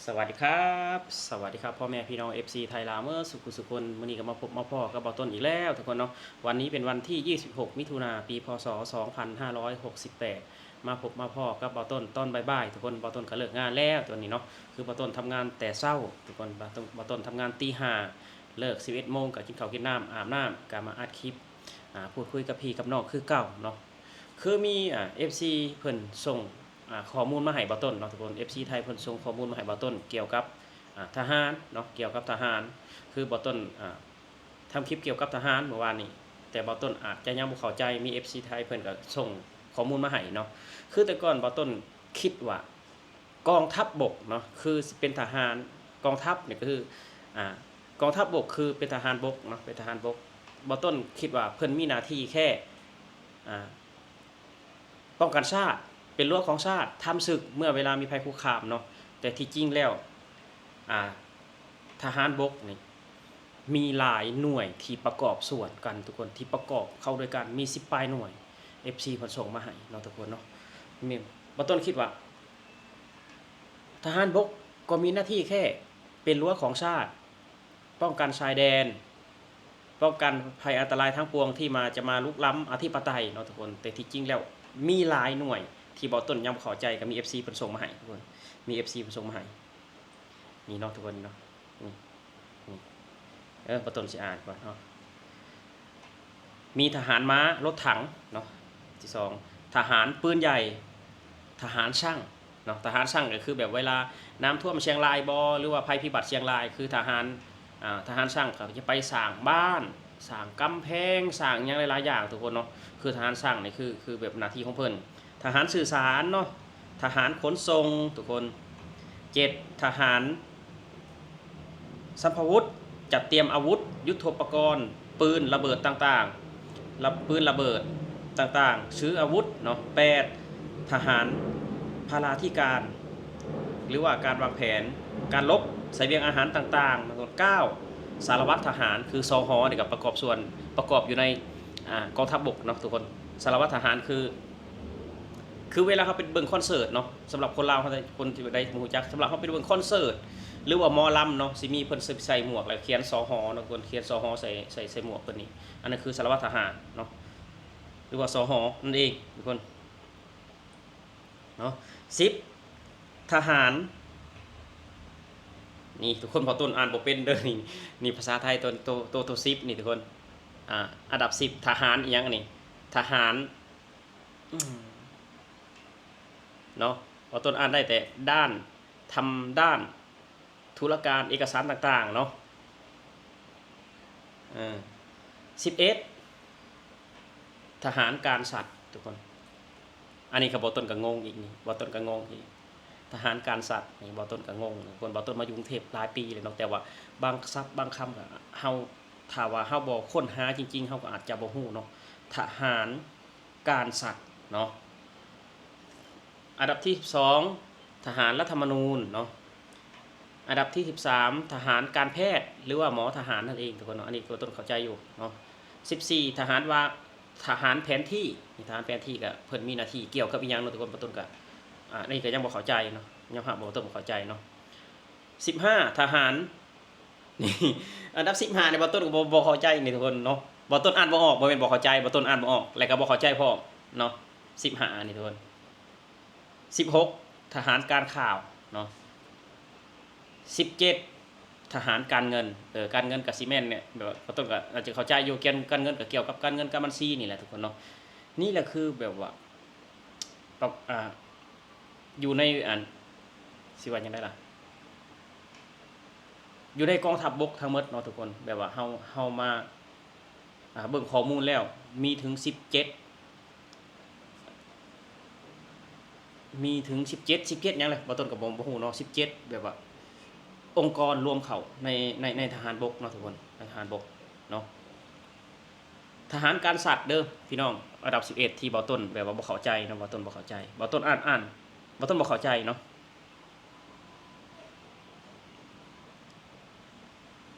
ສະຫວັດດີຄັບ ສະຫວັດດີຄັບ ພໍ່ແມ່ພີ່ນ້ອງ ເອັຟຊີ ໄທລາວເໝິດສູ່ຜູ້ສູ່ຄົນ. ມື້ນີ້ກໍມາພົບມາພໍ້ກັບບ່າວຕົ້ນອີກແລ້ວທຸກຄົນເນາະ. ວັນນີ້ເປັນວັນທີ ຊາວຫົກ ມິຖຸນາ ປີ ພ.ສ. ສອງພັນຫ້າຮ້ອຍຫົກສິບແປດ ມາພົບມາພໍ້ກັບບ່າວຕົ້ນຕອນບ່າຍໆ ທຸກຄົນ. ບ່າວຕົ້ນກໍເລີກງານແລ້ວຕອນນີ້ເນາະ. ຄືບ່າວຕົ້ນທຳງານແຕ່ເຊົ້າທຸກຄົນ, ບ່າວຕົ້ນ ບ່າວຕົ້ນທຳງານຕີຫ້າ ເລີກສິບເອັດໂມງ ກໍກິນເຂົ້າກິນນ້ຳ ອາບນ້ຳ ກໍມາອັດຄລິບ ອ່າ ພູດຄຸຍກັບພີ່ກັບນ້ອງຄືເກົ່າເນາະ. ຄືມີ ອ່າ ເອັຟຊີ ເພິ່ນສົ່ງ ອ່າ ຂໍ້ມູນມາໃຫ້ບ່າວຕົ້ນເນາະທຸກຄົນ. ເອັຟຊີ ໄທເພິ່ນສົ່ງຂໍ້ມູນມາໃຫ້ບ່າວຕົ້ນກ່ຽວກັບ ອ່າ ທະຫານເນາະ, ກ່ຽວກັບທະຫານ. ຄືບ່າວຕົ້ນ ອ່າ ທຳຄລິບກ່ຽວກັບທະຫານມື້ວານນີ້ ແຕ່ບ່າວຕົ້ນອາດຈະຍັງບໍ່ເຂົ້າໃຈ. ມີ ເອັຟຊີ ໄທເພິ່ນກໍສົ່ງຂໍ້ມູນມາໃຫ້ເນາະ. ຄືແຕ່ກ່ອນບ່າວຕົ້ນຄິດວ່າ ກອງທັບບົກເນາະ ຄືຊິເປັນທະຫານກອງທັບນີ້ ກໍຄື ອ່າ ກອງທັບບົກ ຄືເປັນທະຫານບົກເນາະ, ເປັນທະຫານບົກ. ບ່າວຕົ້ນຄິດວ່າເພິ່ນມີໜ້າທີ່ແຄ່ ອ່າ ປ້ອງກັນຊາດ, ເປັນຮົ້ວຂອງຊາດ, ທຳສຶກເມື່ອເວລາມີໄພຄຸກຄາມເນາະ. ແຕ່ທີ່ຈິງແລ້ວ ອ່າ ທະຫານບົກນີ້ ມີຫຼາຍໜ່ວຍທີ່ປະກອບສ່ວນກັນທຸກຄົນ, ທີ່ປະກອບເຂົ້າດ້ວຍກັນ ມີສິບປາຍໜ່ວຍ. ເອັຟຊີ ເພິ່ນສົ່ງມາໃຫ້ເນາະທຸກຄົນເນາະ. ແມ່ນ ບ່າວຕົ້ນຄິດວ່າ ທະຫານບົກກໍມີໜ້າທີ່ແຄ່ເປັນຮົ້ວຂອງຊາດ, ປ້ອງກັນຊາຍແດນ, ປ້ອງກັນໄພອັນຕະລາຍທັງປວງທີ່ມາ ຈະມາລຸກລ້ຳອະທິປະໄຕເນາະທຸກຄົນ. ແຕ່ທີ່ຈິງແລ້ວມີຫຼາຍໜ່ວຍທີ່ບ່າວຕົ້ນຍັງບໍ່ເຂົ້າໃຈ, ກໍມີ ເອັຟຊີ ເພິ່ນສົ່ງມາໃຫ້ທຸກຄົນ, ມີ ເອັຟຊີ ເພິ່ນສົ່ງມາໃຫ້. ນີ້ເນາະທຸກຄົນເນາະ ນີ້ ນີ້ ເອີ ບ່າວຕົ້ນຊິອ່ານກ່ອນເນາະ. ມີທະຫານມ້າລົດຖັງເນາະ, ທີສອງ ທະຫານປືນໃຫຍ່, ທະຫານຊັງເນາະ. ທະຫານຊັງກໍຄືແບບເວລານ້ຳຖ້ວມຊຽງລາຍບໍ ຫຼືວ່າໄພພິບັດຊຽງລາຍ ຄືທະຫານ ອ່າ ທະຫານຊັງກໍຈະໄປສ້າງບ້ານ ສ້າງກຳແພງ ສ້າງຫຍັງຫຼາຍໆຢ່າງທຸກຄົນເນາະ. ຄືທະຫານຊັງນີ້ ຄື ຄືແບບໜ້າທີ່ຂອງເພິ່ນ. ທະຫານສື່ສານເນາະ, ທະຫານຂົນສົ່ງທຸກຄົນ. ເຈັດ ທະຫານສັມພະວຸດ, ຈັດຕຽມອາວຸດ, ຍຸດໂທປະກອນ, ປືນ, ລະເບີດຕ່າງໆ ລະ ປືນລະເບີດຕ່າງໆ, ຊື້ອາວຸດເນາະ. ແປດ ທະຫານພາລາທິການ ຫຼືວ່າການວາງແຜນການລົບ, ສະບຽງອາຫານຕ່າງໆ. ເກົ້າ ສາລະວັດທະຫານ ຄື ສຫ ນີ້ກໍປະກອບສ່ວນ ປະກອບຢູ່ໃນ ອ່າ ກອງທັບບົກເນາະທຸກຄົນ. ສາລະວັດທະຫານຄື ຄືເວລາເຮົາໄປເບິ່ງຄອນເສີດເນາະ, ສຳລັບຄົນລາວເຮົາ ຄົນທີ່ໄດ້ຮູ້ຈັກ, ສຳລັບເຮົາໄປເບິ່ງຄອນເສີດ ຫຼືວ່າໝໍລຳເນາະ, ຊິມີເພິ່ນ ໃສ່ໝວກ ແລ້ວຂຽນ ສຫ ເນາະ, ເພິ່ນຂຽນ ສຫ ໃສ່ ໃສ່ ໃສ່ໝວກເພິ່ນນີ້. ອັນນັ້ນຄືສາລະວັດທະຫານເນາະ ຫຼືວ່າ ສຫ ນັ້ນເອງທຸກຄົນເນາະ. ສິບ ທະຫານ ນີ້ທຸກຄົນ ບ່າວຕົ້ນອ່ານບໍ່ເປັນເດີ ນີ້ ນີ້ພາສາໄທ ໂຕ ໂຕ ໂຕ ໂຕ ສິບ ນີ້ທຸກຄົນ. ອ່າ ອັນດັບສິບ ທະຫານອີ່ຫຍັງອັນນີ້ ທະຫານ ອືມ ເນາະ, ບ່າວຕົ້ນອ່ານໄດ້ແຕ່ດ້ານ ທຳດ້ານທຸລະການເອກະສານຕ່າງໆເນາະ. ເອີ ສິບເອັດ ທະຫານການສັດທຸກຄົນ. ອັນນີ້ກໍບ່າວຕົ້ນກໍງົງອີກນີ້ ບ່າວຕົ້ນກໍງົງອີກ ທະຫານການສັດນີ້ ບ່າວຕົ້ນກໍງົງ. ຄົນ ບ່າວຕົ້ນມາຢູ່ກຸງເທບຫຼາຍປີແລ້ວເນາະ, ແຕ່ວ່າບາງສັບບາງຄຳກໍເຮົາ ຖ້າວ່າເຮົາບໍ່ຄົ້ນຫາຈິງໆ ເຮົາກໍອາດຈະບໍ່ຮູ້ເນາະ. ທະຫານ ການສັດເນາະ. ອັນດັບທີສິບສອງ ທະຫານລັດຖະມະນູນເນາະ. ອັນດັບທີສິບສາມ ທະຫານການແພດ ຫຼືວ່າໝໍທະຫານນັ້ນເອງທຸກຄົນເນາະ. ອັນນີ້ກໍຕ້ອງເຂົ້າໃຈຢູ່ເນາະ. ສິບສີ່ ທະຫານວ່າ ທະຫານແຜນທີ່ ທະຫານແຜນທີ່ກໍເພິ່ນມີໜ້າທີ່ກ່ຽວກັບອີ່ຫຍັງເນາະທຸກຄົນ. ບ່າວຕົ້ນກໍ ອ່າ ນີ້ກໍຍັງບໍ່ເຂົ້າໃຈເນາະ, ຍອມຮັບວ່າບ່າວຕົ້ນບໍ່ເຂົ້າໃຈເນາະ. ສິບຫ້າ ທະຫານ ນີ້ ອັນດັບສິບຫ້ານີ້ ບ່າວຕົ້ນກໍບໍ່ ບໍ່ເຂົ້າໃຈນີ້ທຸກຄົນເນາະ. ບ່າວຕົ້ນອ່ານບໍ່ອອກ, ບໍ່ແມ່ນບໍ່ເຂົ້າໃຈ, ບ່າວຕົ້ນອ່ານບໍ່ອອກ ແລ້ວກໍບໍ່ເຂົ້າໃຈພ້ອມເນາະ. ສິບຫ້ານີ້ທຸກຄົນ. ສິບຫົກ ທະຫານການຂ່າວເນາະ. ສິບເຈັດ ທະຫານການເງິນ. ເອີ ການເງິນກໍຊິແມ່ນແຫຼະ, ແບບວ່າບ່າວຕົ້ນກໍອາດຈະເຂົ້າໃຈຢູ່, ການ ການເງິນກໍກ່ຽວກັບການເງິນການບັນຊີນີ້ແຫຼະທຸກຄົນເນາະ. ນີ້ແຫຼະຄືແບບວ່າ ປະ ອ່າ ຢູ່ໃນ ອັນ ຊິວ່າຈັ່ງໃດລະ ຢູ່ໃນກອງທັບບົກທັງໝົດເນາະທຸກຄົນ. ແບບວ່າເຮົາ ເຮົາມາ ອ່າ ເບິ່ງຂໍ້ມູນແລ້ວ ມີເຖິງສິບເຈັດ ມີເຖິງສິບເຈັດ ສິບເຈັດຫຍັງແຫຼະ ບ່າວຕົ້ນກໍບໍ່ ບໍ່ຮູ້ເນາະ. ສິບເຈັດ ແບບວ່າອົງກອນລວມເຂົ້າໃນ ໃນ ໃນທະຫານບົກເນາະທຸກຄົນ, ໃນທະຫານບົກເນາະ. ທະຫານການສັດເດີພີ່ນ້ອງ, ອັນດັບສິບເອັດ ທີ່ບ່າວຕົ້ນແບບວ່າບໍ່ເຂົ້າໃຈເນາະ, ບ່າວຕົ້ນບໍ່ເຂົ້າໃຈ, ບ່າວຕົ້ນອ່ານ ອ່ານ ບ່າວຕົ້ນບໍ່ເຂົ້າໃຈເນາະ.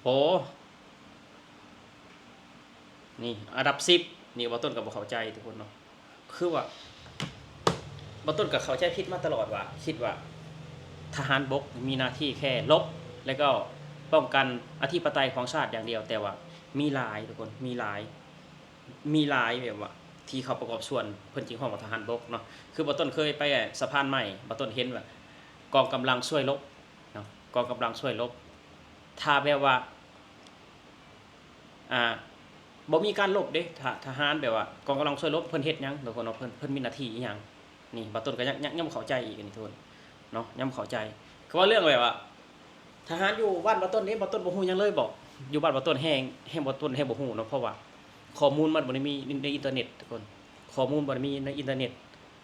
ໂອ້ ນີ້ອັນດັບສິບ ນີ້ບ່າວຕົ້ນກໍບໍ່ເຂົ້າໃຈທຸກຄົນເນາະ. ຄືວ່າບ່າວຕົ້ນກໍເຂົ້າໃຈຜິດມາຕະຫຼອດວ່າ ຄິດວ່າ ທະຫານບົກມີໜ້າທີ່ແຄ່ລົບ ແລ້ວກໍປ້ອງກັນອະທິປະໄຕຂອງຊາດຢ່າງດຽວ, ແຕ່ວ່າມີຫຼາຍ ທຸກຄົນ, ມີຫຼາຍ ມີຫຼາຍແບບວ່າທີ່ເຂົ້າປະກອບສ່ວນ ເພິ່ນຈຶ່ງຮ້ອງວ່າທະຫານບົກເນາະ. ຄືບ່າວຕົ້ນເຄີຍໄປສະພານໃໝ່, ບ່າວຕົ້ນເຫັນວ່າກອງກຳລັງຊ່ວຍລົບເນາະ, ກອງກຳລັງຊ່ວຍລົບ ຖ້າແບບວ່າ ອ່າ ບໍ່ມີການລົບເດ້ ທະ ທະຫານແບບວ່າກອງກຳລັງຊ່ວຍລົບ ເພິ່ນເຮັດຫຍັງ ທຸກຄົນເນາະ, ເພິ່ນ ເພິ່ນມີໜ້າທີ່ອີ່ຫຍັງ? ນີ້ບ່າວຕົ້ນກໍຍັງ ຍັງ ຍັງບໍ່ເຂົ້າໃຈອີກ ອັນນີ້ ທຸກຄົນເນາະ, ຍັງບໍ່ເຂົ້າໃຈ. ຄືວ່າເລື່ອງແບບວ່າ ທະຫານຢູ່ບ້ານບ່າວຕົ້ນເດ້ ບ່າວຕົ້ນບໍ່ຮູ້ຫຍັງເລີຍບໍ? ຢູ່ບ້ານບ່າວຕົ້ນແຮງ ແຮງ ບ່າວຕົ້ນແຮງບໍ່ຮູ້ເນາະ, ເພາະວ່າຂໍ້ມູນມັນບໍ່ໄດ້ມີໃນ ໃນອິນເຕີເນັດ ທຸກຄົນ, ຂໍ້ມູນບໍ່ໄດ້ມີໃນອິນເຕີເນັດ.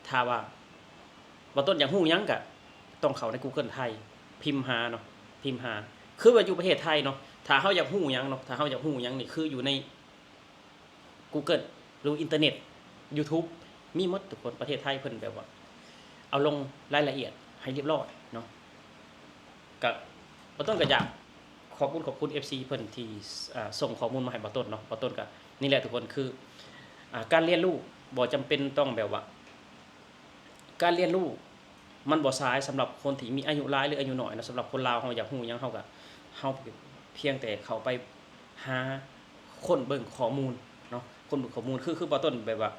ຖ້າວ່າບ່າວຕົ້ນຢາກຮູ້ຫຍັງກະ ຕ້ອງເຂົ້າໃນ Google ໄທ ພິມຫາເນາະ, ພິມຫາ. ຄືວ່າຢູ່ປະເທດໄທເນາະ, ຖ້າເຮົາຢາກຮູ້ຫຍັງເນາະ, ຖ້າເຮົາຢາກຮູ້ຫຍັງນີ້ ຄືຢູ່ໃນ Google ຫຼື ອິນເຕີເນັດ YouTube ມີໝົດ ທຸກຄົນ. ປະເທດໄທເພິ່ນແບບວ່າເອົາລົງລາຍລະອຽດໃຫ້ຮຽບຮ້ອຍເນາະ. ກະ ບ່າວຕົ້ນກະຢາກຂອບຄຸນ ຂອບຄຸນ ເອັຟຊີ ເພິ່ນທີ່ ອ່າ ສົ່ງຂໍ້ມູນມາໃຫ້ບ່າວຕົ້ນເນາະ. ບ່າວຕົ້ນກະ ນີ້ແຫຼະ ທຸກຄົນ, ຄື ອ່າ ການຮຽນຮູ້ບໍ່ຈຳເປັນຕ້ອງແບບວ່າ ການຮຽນຮູ້ມັນບໍ່ສາຍສຳລັບຄົນທີ່ມີອາຍຸຫຼາຍ ຫຼື ອາຍຸນ້ອຍເນາະ. ສຳລັບຄົນລາວ ເຮົາຢາກຮູ້ຫຍັງ ເຮົາກະ ເຮົາພຽງແຕ່ເຂົ້າໄປຫາຄົ້ນເບິ່ງຂໍ້ມູນເນາະ, ຄົ້ນເບິ່ງຂໍ້ມູນ. ຄື ຄືບ່າວຕົ້ນແບບວ່າ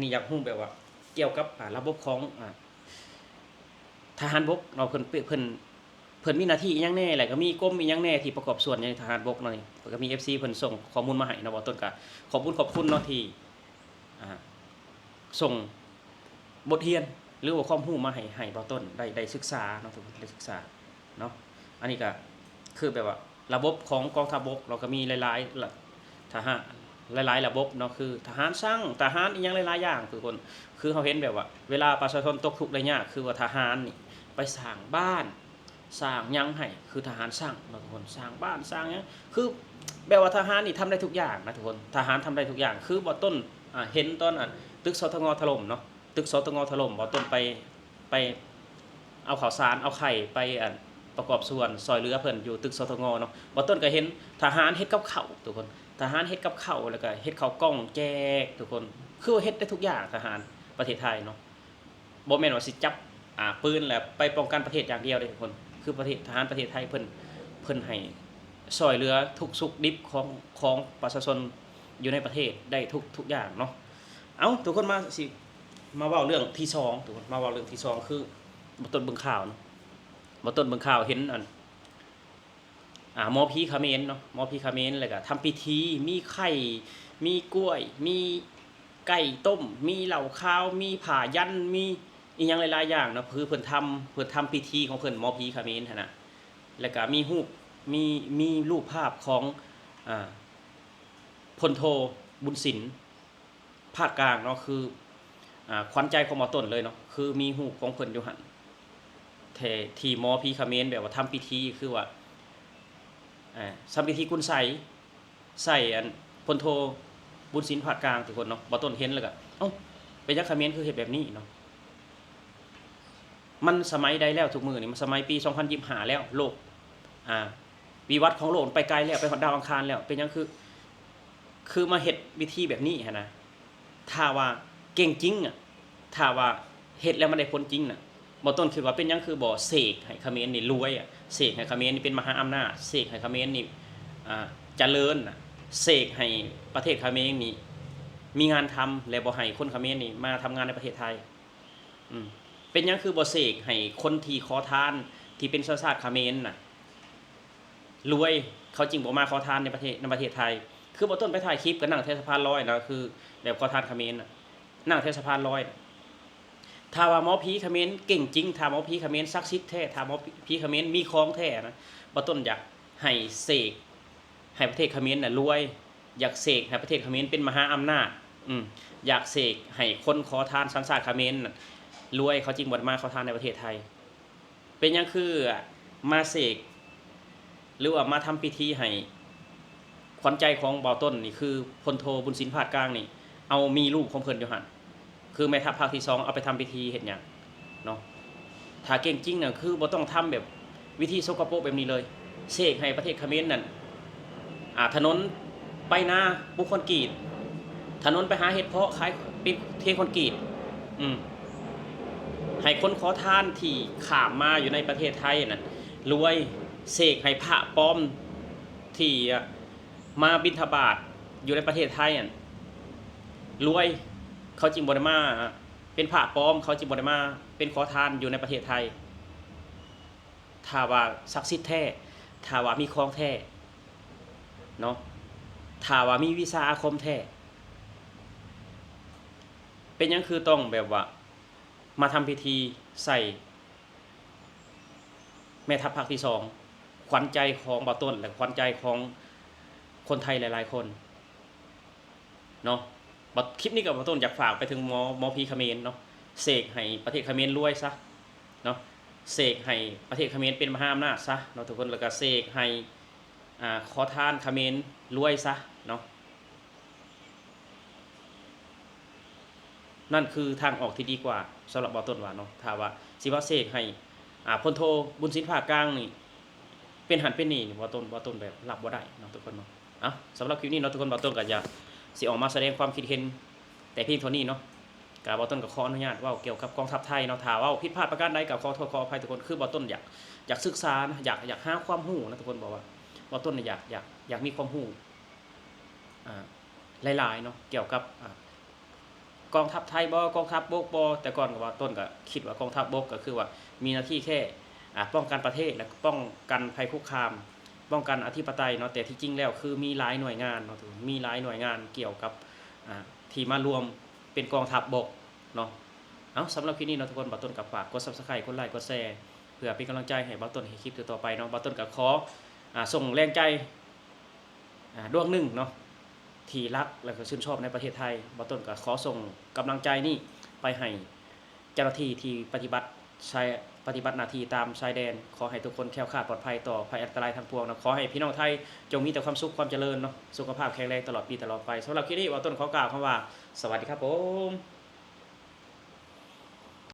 ນີ້ຢາກຮູ້ແບບວ່າກ່ຽວກັບ ອ່າ ລະບົບຂອງ ອ່າ ທະຫານບົກເນາະ, ເພິ່ນ ເພິ່ນ ເພິ່ນມີໜ້າທີ່ອີ່ຫຍັງແດ່ ແລ້ວກໍມີກົມອີ່ຫຍັງແດ່ທີ່ປະກອບສ່ວນໃນທະຫານບົກເນາະ. ນີ້ເພິ່ນກໍມີ ເອັຟຊີ ເພິ່ນສົ່ງຂໍ້ມູນມາໃຫ້ເນາະ. ບ່າວຕົ້ນກໍຂອບຄຸນ ຂອບຄຸນເນາະ ທີ່ ອ່າ ສົ່ງບົດຮຽນ ຫຼືວ່າຄວາມຮູ້ມາໃຫ້ ໃຫ້ບ່າວຕົ້ນໄດ້ ໄດ້ສຶກສາເນາະ ທຸກຄົນ, ໄດ້ສຶກສາເນາະ. ອັນນີ້ກໍຄືແບບວ່າລະບົບຂອງກອງທັບບົກເນາະ ກໍມີຫຼາຍໆ ລະ ທະຫານ ຫຼາຍໆລະບົບເນາະ, ຄືທະຫານຊ່າງ ທະຫານອີ່ຫຍັງຫຼາຍໆຢ່າງ ທຸກຄົນ. ຄືເຮົາເຫັນແບບວ່າເວລາປະຊາຊົນຕົກທຸກໄດ້ຍາກ ຄືວ່າທະຫານນີ້ໄປສ້າງບ້ານ ສ້າງຫຍັງໃຫ້ ຄືທະຫານຊ່າງເນາະ ທຸກຄົນ, ສ້າງບ້ານສ້າງຫຍັງ ຄືແບບວ່າທະຫານນີ້ທຳໄດ້ທຸກຢ່າງນະ ທຸກຄົນ, ທະຫານທຳໄດ້ທຸກຢ່າງ. ຄືບ່າວຕົ້ນ ອ່າ ເຫັນຕອນ ອ່າ ຕຶກ ສຕງ ຖະຫຼົ່ມເນາະ, ຕຶກ ສຕງ ຖະຫຼົ່ມ ບ່າວຕົ້ນໄປ ໄປເອົາເຂົ້າສານ ເອົາໄຂ່ໄປ ອັນ ປະກອບສ່ວນຊ່ອຍເຫຼືອເພິ່ນຢູ່ຕຶກ ສຕງ ເນາະ. ບ່າວຕົ້ນກໍເຫັນທະຫານເຮັດກັບເຂົ້າ ທຸກຄົນ, ທະຫານເຮັດກັບເຂົ້າ ແລ້ວກໍເຮັດເຂົ້າກ່ອງແຈກ ທຸກຄົນ, ຄືວ່າເຮັດໄດ້ທຸກຢ່າງ ທະຫານປະເທດໄທເນາະ. ບໍ່ແມ່ນວ່າຊິຈັບ ອ່າ ປືນແລ້ວໄປປ້ອງກັນປະເທດຢ່າງດຽວເດ້ ທຸກຄົນ, ຄືປະເທດ ທະຫານປະເທດໄທເພິ່ນ ເພິ່ນໃຫ້ຊ່ອຍເຫຼືອທຸກສຸກດິບຂອງ ຂອງປະຊາຊົນຢູ່ໃນປະເທດໄດ້ທຸກ ທຸກຢ່າງເນາະ. ເອົ້າ ທຸກຄົນ ມາ ຊິມາເວົ້າເລື່ອງທີສອງ ທຸກຄົນ, ມາເວົ້າເລື່ອງທີສອງ ຄືບ່າວຕົ້ນເບິ່ງຂ່າວເນາະ, ບ່າວຕົ້ນເບິ່ງຂ່າວເຫັນ ອັນ ອ່າ ໝໍຜີຂະເໝນເນາະ, ໝໍຜີຂະເໝນ ແລ້ວກໍທຳພິທີ ມີໄຂ່ ມີກ້ວຍ ມີໄກ່ຕົ້ມ ມີເຫຼົ້າຄາວ ມີຜ້າຢັນ ມີອີ່ຫຍັງຫຼາຍໆຢ່າງເນາະ. ຄືເພິ່ນທຳ ເພິ່ນທຳພິທີຂອງເພິ່ນ ໝໍຜີຂະເໝນຫັ້ນນະ, ແລ້ວກໍມີຮູບ ມີ ມີຮູບພາບຂອງ ອ່າ ພົນໂທ ບຸນສິນ ພາກກາງເນາະ, ຄື ອ່າ ຂວັນໃຈຂອງບ່າວຕົ້ນເລີຍເນາະ, ຄືມີຮູບຂອງເພິ່ນຢູ່ຫັ້ນ ແທ້ ທີ່ໝໍຜີຂະເໝນແບບວ່າທຳພິທີ ຄືວ່າ ອ່າ ທຳພິທີກຸນໄສ ໃສ່ ອັນ ພົນໂທ ບຸນສິນ ພາກກາງ ທຸກຄົນເນາະ. ບ່າວຕົ້ນເຫັນແລ້ວກໍ ເອົ້າ ເປັນຫຍັງຂະເໝນຄືເຮັດແບບນີ້ເນາະ? ມັນສະໄໝໃດແລ້ວ? ທຸກມື້ນີ້ມັນສະໄໝປີສອງພັນຊາວຫ້າແລ້ວ, ໂລກ ອ່າ ວິວັດຂອງໂລກໄປໄກແລ້ວ, ໄປຮອດດາວອັງຄານແລ້ວ, ເປັນຫຍັງຄື ຄືມາເຮັດວິທີແບບນີ້ຫັ້ນນະ? ຖ້າວ່າເກັ່ງຈິງອະ, ຖ້າວ່າເຮັດແລ້ວມັນໄດ້ຜົນຈິງນະ, ບ່າວຕົ້ນຄິດວ່າເປັນຫຍັງຄືບໍ່ເສກໃຫ້ຂະເໝນນີ້ລວຍອະ, ເສກໃຫ້ຂະເໝນນີ້ເປັນມະຫາອຳນາດ, ເສກໃຫ້ຂະເໝນນີ້ ອ່າ ຈະເລີນນະ, ເສກໃຫ້ປະເທດຂະເໝນນີ້ມີງານທຳ ແລະ ບໍ່ໃຫ້ຄົນຂະເໝນນີ້ມາທຳງານໃນປະເທດໄທ? ອືມ ເປັນຫຍັງຄືບໍ່ເສກໃຫ້ຄົນທີ່ຂໍທານ ທີ່ເປັນສັນຊາດຂະເໝນນະ ລວຍ ເຂົາຈຶ່ງບໍ່ມາຂໍທານໃນປະເທດ ໃນປະເທດໄທ? ຄືບ່າວຕົ້ນໄປຖ່າຍຄລິບກໍນັ່ງແຖວສະພານລອຍນະ, ຄືແບບຂໍທານຂະເໝນນະ ນັ່ງແຖວສະພານລອຍ. ຖ້າວ່າໝໍຜີຂະເໝນເກັ່ງຈິງ, ຖ້າໝໍຜີຂະເໝນສັກສິດແທ້, ຖ້າໝໍຜີຂະເໝນມີຂອງແທ້ນະ, ບ່າວຕົ້ນຢາກໃຫ້ເສກ ໃຫ້ປະເທດຂະເໝນນະລວຍ, ຢາກເສກໃຫ້ປະເທດຂະເໝນເປັນມະຫາອຳນາດ, ອືມ ຢາກເສກໃຫ້ຄົນຂໍທານສັນຊາດຂະເໝນນະລວຍ, ເຂົາຈຶ່ງບໍ່ໄດ້ມາຂໍທານໃນປະເທດໄທ. ເປັນຫຍັງຄືມາເສກ ຫຼືວ່າມາທຳພິທີໃຫ້ຂວັນໃຈຂອງບ່າວຕົ້ນນີ້ ຄືພົນໂທ ບຸນສິນ ພາກກາງນີ້ ເອົາມີຮູບຂອງເພິ່ນຢູ່ຫັ້ນ? ຄືແມ່ທັບພາກທີສອງເອົາໄປທຳພິທີເຮັດຫຍັງເນາະ? ຖ້າເກັ່ງຈິງນະ ຄືບໍ່ຕ້ອງທຳແບບວິທີສົກກະປົກແບບນີ້ເລີຍ, ເສກໃຫ້ປະເທດຂະເໝນນັ້ນ ອ່າ ຖະໜົນໄປນາປຸກຄອນກຣີດ, ຖະໜົນໄປຫາເຮັດເພາະຂາຍເປັນເທຄອນກຣີດ, ອືມ ໃຫ້ຄົນຂໍທານທີ່ຂ້າມມາຢູ່ໃນປະເທດໄທນັ້ນລວຍ, ເສກໃຫ້ພະປອມທີ່ມາບິນທະບາດຢູ່ໃນປະເທດໄທນັ້ນລວຍ, ເຂົາຈຶ່ງບໍ່ໄດ້ມາເປັນພະປອມ, ເຂົາຈຶ່ງບໍ່ໄດ້ມາເປັນຂໍທານຢູ່ໃນປະເທດໄທ. ຖ້າວ່າສັກສິດແທ້, ຖ້າວ່າມີຂອງແທ້ເນາະ, ຖ້າວ່າມີວິຊາອາຄົມແທ້, ເປັນຫຍັງຄືຕ້ອງແບບວ່າ ມາທຳພິທີໃສ່ແມ່ທັບພາກທີສອງ ຂວັນໃຈຂອງບ່າວຕົ້ນ ແລະ ຂວັນໃຈຂອງຄົນໄທຫຼາຍໆຄົນເນາະ. ບັດ ຄລິບນີ້ກໍບ່າວຕົ້ນຢາກຝາກໄປເຖິງໝໍ ໝໍຜີຂະເໝນເນາະ, ເສກໃຫ້ປະເທດຂະເໝນລວຍຊະເນາະ, ເສກໃຫ້ປະເທດຂະເໝນເປັນມະຫາອຳນາດຊະເນາະທຸກຄົນ, ແລ້ວກໍເສກໃຫ້ ອາ ຂໍທານຂະເໝນລວຍຊະເນາະ. ນັ້ນຄືທາງອອກທີ່ດີກວ່າ ສຳລັບບ່າວຕົ້ນວ່າເນາະ. ຖ້າວ່າຊິມາເສກໃຫ້ ອາ ພົນໂທ ບຸນສິນ ຜາກາງນີ້ ເປັນຫັ້ນເປັນນີ້ ບ່າວຕົ້ນ ບ່າວຕົ້ນແບບຮັບບໍ່ໄດ້ເນາະທຸກຄົນເນາະ. ເອົ້າ ສຳລັບຄລິບນີ້ເນາະທຸກຄົນ, ບ່າວຕົ້ນກໍຢາກຊິອອກມາສະແດງຄວາມຄິດເຫັນແຕ່ພຽງເທົ່ານີ້ເນາະ. ກໍບ່າວຕົ້ນກໍຂໍອະນຸຍາດເວົ້າກ່ຽວກັບກອງທັບໄທເນາະ, ຖ້າເວົ້າຜິດພາດປະການໃດກໍຂໍໂທດຂໍອະໄພທຸກຄົນ. ຄືບ່າວຕົ້ນຢາກ ຢາກສຶກສາເນາະ, ຢາກ ຢາກຫາຄວາມຮູ້ນະທຸກຄົນ, ເພາະວ່າບ່າວຕົ້ນນີ້ຢາກ ຢາກ ຢາກມີຄວາມຮູ້ ອາ ຫຼາຍໆເນາະ ກ່ຽວກັບ ອາ ກອງທັບໄທບໍ ກອງທັບບົກບໍ. ແຕ່ກ່ອນກໍບ່າວຕົ້ນກໍຄິດວ່າກອງທັບບົກກໍຄືວ່າມີໜ້າທີ່ແຄ່ ອາ ປ້ອງກັນປະເທດ ແລະ ປ້ອງກັນໄພຄຸກຄາມ ປ້ອງກັນອະທິປະໄຕເນາະ, ແຕ່ທີ່ຈິງແລ້ວຄືມີຫຼາຍໜ່ວຍງານເນາະ, ມີຫຼາຍໜ່ວຍງານກ່ຽວກັບ ອາ ທີ່ມາລວມເປັນກອງທັບບົກເນາະ. ເອົ້າ ສຳລັບຄລິບນີ້ເນາະທຸກຄົນ, ບ່າວຕົ້ນກໍຝາກກົດ Subscribe ກົດໄລ ກົດແຊ ເພື່ອເປັນກຳລັງໃຈໃຫ້ບ່າວຕົ້ນເຮັດຄລິບຕໍ່ໆໄປເນາະ. ບ່າວຕົ້ນກໍຂໍ ອາ ສົ່ງແຮງໃຈ ອາ ດວງໜຶ່ງເນາະ ທີ່ຮັກ ແລະ ກໍຊື່ນຊອບໃນປະເທດໄທ. ບ່າວຕົ້ນກໍຂໍສົ່ງກຳລັງໃຈນີ້ໄປໃຫ້ເຈົ້າໜ້າທີ່ທີ່ປະຕິບັດ ໃຊ້ ປະຕິບັດໜ້າທີ່ຕາມຊາຍແດນ. ຂໍໃຫ້ທຸກຄົນແຄ້ວຄາດປອດໄພຕໍ່ໄພອັນຕະລາຍທັງປວງເນາະ. ຂໍໃຫ້ພີ່ນ້ອງໄທຈົ່ງມີແຕ່ຄວາມສຸກຄວາມຈະເລີນເນາະ, ສຸຂະພາບແຂງແຮງຕະຫຼອດປີຕະຫຼອດໄປ. ສຳລັບຄລິບນີ້ ບ່າວຕົ້ນຂໍກ່າວຄຳວ່າ ສະຫວັດດີຄັບຜົມ.